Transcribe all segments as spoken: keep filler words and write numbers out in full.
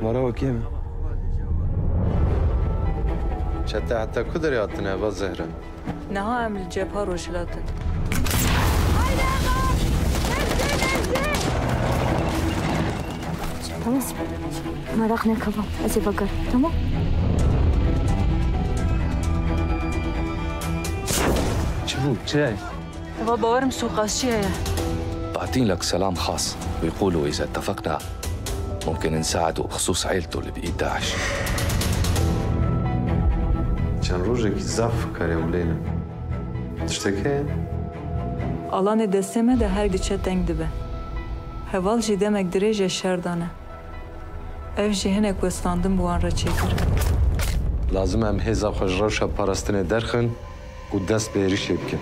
Mara wekî me. Çete heta ku derê hatine, va Zehra? Niha em li cepha rojhilat in. Tamam. Meraq neke, va ez ê vegerim. Tamam? Çi bû? Çi ye? Eva, bawerim sûkasçî heye. بعتين لك سلام خاص ويقولوا إذا اتفقنا ممكن نساعده بخصوص عيلته اللي بإيد داعش. Çend rojekî zaf karê ewlêne. Tiştek heye? Alanê destê me de her diçe teng dibe. Heval jî demek dirêj e şer dane. Ev jî hinek westandin bi wan re çêkir. Lazim em hêza xwe ji rewşa parastinê derxin û dest bi êrîşê bikin.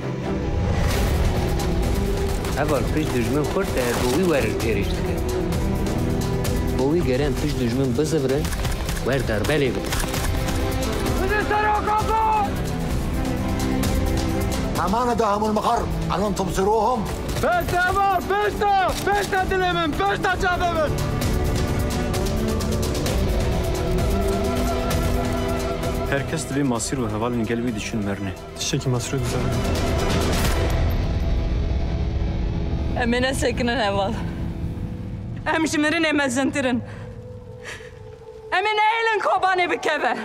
Heval pişt dijmin xurt e, bo wî werin êrîş dikin. Bo wî gerem pişt dijmin bizivirin, wer derbelê bikin. Bidin ser o kapı! أمانة داهم المقر، ألن تبصروهم؟ Pêşte var, pêşte! Pêşte dilê min, pêşte çavê min! Her kes divê masîr û hevalên gel wî diçin merinê. Tiştekî masîr û dizane. Em ê nesekinin heval. Em ji mirinê mezintir in. Em ê nehêlin Kobanê bikeve.